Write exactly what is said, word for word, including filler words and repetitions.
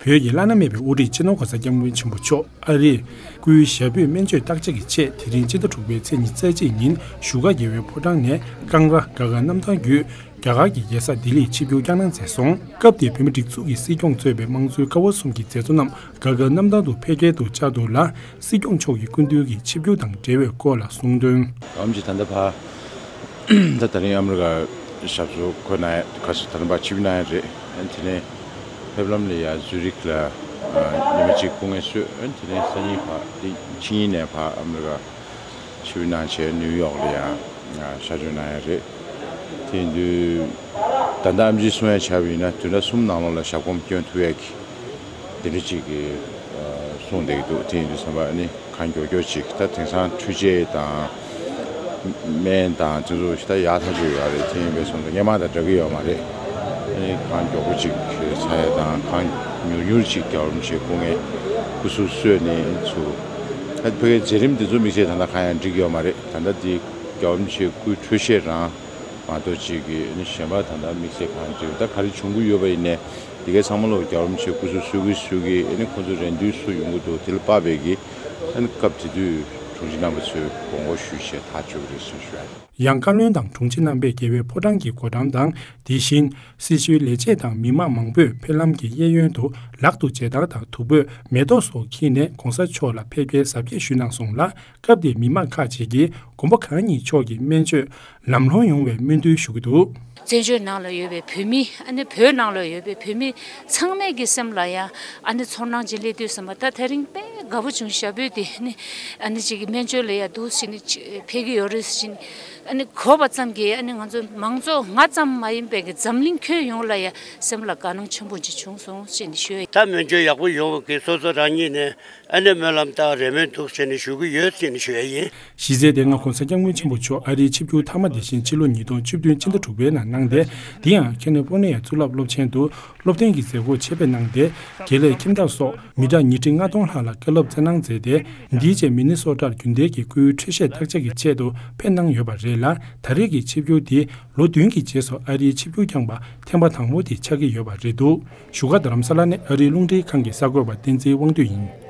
བོད་ཀྱི་བླ་ན་མེད་པའི་དབུ་ཁྲིད་སྤྱི་ནོར་༸གོང་ས་༸སྐྱབས་མགོན་ཆེན་པོ་མཆོག་ཨ་རིར་སྐུའི་ཞབས་པུས་སྨན་བཅོས་བརྟག་དཔྱད་ཀྱི་ཆེད་དེ་རིང་སྤྱི་ཟླ་དྲུག་པའི་ཚེས་ཉི་ཤུ་རྩ་གཅིག་ཉིན་བཞུགས་སྒར་རྒྱལ་བའི་ཕོ་བྲང་ནས་ཀང་ར་དགའ་དགའ་གནམ་ཐང་བརྒྱུད། རྒྱ་གར་གྱི་རྒྱལ་ས་ལྡི་ལིར་ཆིབས་བསྒྱུར་བསྐྱངས་གནང་མཛད་སོང་། སྐབས་དེར་བོད་མི་སྒྲིག་འཛུགས་ཀྱི་སྲིད་སྐྱོང་གཙོས་པའི་དམངས་གཙོའི་ཀ་བ་གསུམ་གྱི་མཛད་གཙོ་རྣམས་དགའ་དགའ་གནམ་ཐང་དུ་ཕེབས་སྐྱེལ་དུ་བཅར་འདུག་ལ། སྲིད་སྐྱོང་མཆོག་གི་སྐུ་མདུན་གྱི་ཆིབས་བསྒྱུར་དང་འབྲེལ་བའི་སྐོར་ལ་གསུངས་དོན། ཨམ་ཅི་ད་ལྟ་ཕ། ད་ད་རིང་ཨ་མི་རི་ཀ་ཞབས་སོར་འཁོད་གནང་ཡ་ག་ས་ད་རིང་ཕ་ཆིབས་བསྒྱུར་གནང་ཡ་རེད། ཨ་ནི་དེ་ནས་ཕེབས་ལམ་ལ་ཡ་ཛུ་རིག་ལ་ཉི་མ་གཅིག་སྐུ་ངལ་གསོས། ཨ་ནི་དེ་ནས་སང་ཉིན་ཕ་དེ་ཕྱི་ཉིན་ནས་ཕ་ཨ་མི་རི་ཀ་ཆིབས་བསྒྱུར་གནང་བྱས་ནིའུ་ཡོག་ལ་ཡང་ཞབས་ཞུ་གནང་ཡ་རེད། དེ་ཡིན་དུས་ད་ལྟ་ཨམ་ཅིས་གསུང་ཡ་བྱས་པ་ཡིན་ན་བདུན་ཕྲག་གསུམ་ནང་ལོགས་ལ་ཞབས་གོམ་སྐྱོན་ཐུབ་ཡ་གི་དེ་འདྲ་ཅིག་གི་གསུངས་བསྡད་ཀྱི་འདུག་དེ་ཡིན་དུས་ཙམ་པ་ཨ་ནི་གང་མགྱོགས་མགྱོགས་ཅིག་ད་དེང་སང་འཕྲུལ་ཆས་དང་སྨན་དང་དེ་ཚོ་ཞིག་ད་ཡག་ཐག་ཆོད་ཡོད་རེད། དེ་ཡིན་པའི་སོང་ཙང་སྔོན་མ་དང་འདྲ་གི་ཡོད་མ་རེད། ཨ་ནི་གང་མགྱོགས་པོ་ཅིག་ཚར་ཡ་དང་གང་མྱུར་མྱུར་ཅིག་རྒྱལ་བ་རིན་པོ་ཆེའི་སྐུ་ངལ་སྐུ་གཟུགས་གསོས་ནས་ཚུར་ད་ཕ་གིའི་མཛད་རིམ་དེ་ཚོ་དམིགས་བསལ་ད་ལྟ་གང་ཡང་འགྲིག་གི་ཡོད་མ་རེད། ད་ལྟ་འདི་རྒྱལ་བ་རིན་པོ་ཆེའི་སྐུའི་འཕྲོད་བཞེས་རང་མ་གཏོགས་ཅིག་གི་ཨ་ནི་གཞན་པ་ད་ལྟ་དམིགས་བསལ་གང་འགྲིག་ད་ག་རེ་བྱུང་གི་ཡོད་པ་ཡིན་ནའི། དེ་གའི་ཚང་མ་ལོ་རྒྱལ་བ་རིན་པོ་ཆེ་སྐུ་གཟུགས་གསོ་གི་གསོ་གི་ཨ་ནི་ཁོང་ཚོ་རེ་འདུན་སུ་ཡོང་གི་འདུག་དེ་ལ་དཔག་པའི་གི་ཨ་ནི་སྐབས་དེ་དུས་དྲུང་ཆེ་རྣམ་པ་ཚོས་དགོངས་སྐོར་ཞུས་བྱས་ཐག་གཅོད་ཀྱི་རེད་ཟེར་ཞུ་ཡ་ཡིན། ཡང་བཀའ་བློན་དང་དྲུང་ཆེ་རྣམ་པས་རྒྱལ་བའི་ཕོ་བྲང་གི་སྒོ་འགྲམ་དང་དེ་བཞིན་སྲི་ཞུའི་ལས་བྱེད་དང་མི་མང་མང་པོས་ཕེབས་ལམ་གྱི་གཡས་གཡོན་དུ་ལག་ཏུ་མཇལ་དར་དང་བདུག་སྤོས་མེ་ཏོག་སོགས་འཁྱེར་ནས་གོང་ས་མཆོག་ལ་ཕེབས་སྐྱེལ་གཟབ་རྒྱས་ཞུས་གནང་སོང་ལ། སྐབས་དེར་མི་མང་ཁག་ཅིག་གིས་མགོན་པོ་གང་ཉིད་མཆོག་གི་སྨན་བཅོས་ལམ་ལྷོང་ཡོང་བའི་སྨོན་འདུན་ཞུ་གི་འདུག་བཙན་བྱོལ་ནང་ལ་ཡོད་པའི་བོད་མི་ཨ་ནི་བོད་ནང་ལ་ཡོད་པའི་བོད་མི་ཚང་མའི་གི་སེམས་ལ་ཡང་ཨ་ནི་ཚོར་སྣང་ཅིག་སླེབས་དུས་ཙམ་པ་ད་དེ་རིང་དཔེ་དགའ་པོ་བྱུང་། ཞབས་པུས་དེ་ནི་ཨ་ནི་ཅིག་གི་སྨན་བཅོས་ལ་ཡང་འདུག་ཟེར་ནས་ཕེབས་ཀྱི་ཡོད་རེད་ཟེར་ནས་ཨ་ནི་གོ་བ་ཙམ་གྱིས་ཨ་ནི་ང་ཚོ་མང་ཚོགས་ང་ཙམ་མ་ཡིན་པའི་གི་འཛམ་གླིང་ཁྱོན་ཡོངས་ལ་ཡང་སེམས་ལ་དགའ་སྣང་ཆེན་པོ་ཅིག་བྱུང་སོང་ཟེར་ནས་ཞུ་ཡ་ཡིན། ད་སྨན་བཅོས་ཡག་པོ་ཡོང་བ་གི་སོ་སོ་རང་ཉིད་ནས་ཨ་ནི་སྨོན་ལམ་བཏབ་རེ་སྨོན་འདུག་ཟེར་ནས་ཞུ་གི་ཡོད་ཟེར་ནས་ཞུ་ཡ་ཡིན། གཞི་རྩའི་དེ་སྔ་གོང་ས་སྐྱབས་མགོན་ཆེན་པོ་མཆོག་ཨ་རིའི་ཆིབས་བསྒྱུར་མཐའ་མ་དེ་བཞིན་ཕྱི་ལོ་ཉིས་སྟོང་བཅུ་བདུན་ཕྱི་ཟླ་དྲུག་པའི་ནང་གནང་སྟེ། དེ་ཡང་ཁ་ལི་ཕོར་ནི་ཡའི་གཙུག་ལག་སློབ་ཆེན་དུ་སློབ་ཐོན་གྱི་མཛད་སྒོར་ཆེད་ཕེབས་གནང་སྟེ། དགེ་ལས་ཁྱིམ་བདག་སོགས་མི་གྲངས་ཉིས་ཁྲི་ལྔ་སྟོང་ལྷག་ལ་བཀའ་སློབ་སྩལ་གནང་མཛད་དེ། འདིའི་རྗེས་མི་ནི་སོ་ཊར་རྒྱུན་ལྡན་གྱི་སྐུའི་འཕྲོད་བཞེས་བརྟག་དཔྱད་ཀྱི་ཆེད་དུ་ཕེབས་གནང་ཡོད་པ་རེད་ལ། ད་རེས་ཀྱི་ཆིབས་བསྒྱུར་དེ་ལོ་བདུན་གྱི་རྗེས་སུ་ཨ་རིའི་ཆིབས་བསྒྱུར་བསྐྱངས་པ་ཐེངས་མ་དང་པོ་དེ་ཆགས་ཀྱི་ཡོད་པ་རེད་འདུག་བཞུགས་སྒར་རྡ་རམ་ས་ལ་ནས་ཨ་རིའི་རླུང་འཕྲིན་ཁང་གི་གསར་འགོད་པ་བསྟན་འཛིན་དབང་འདུས་ཡིན།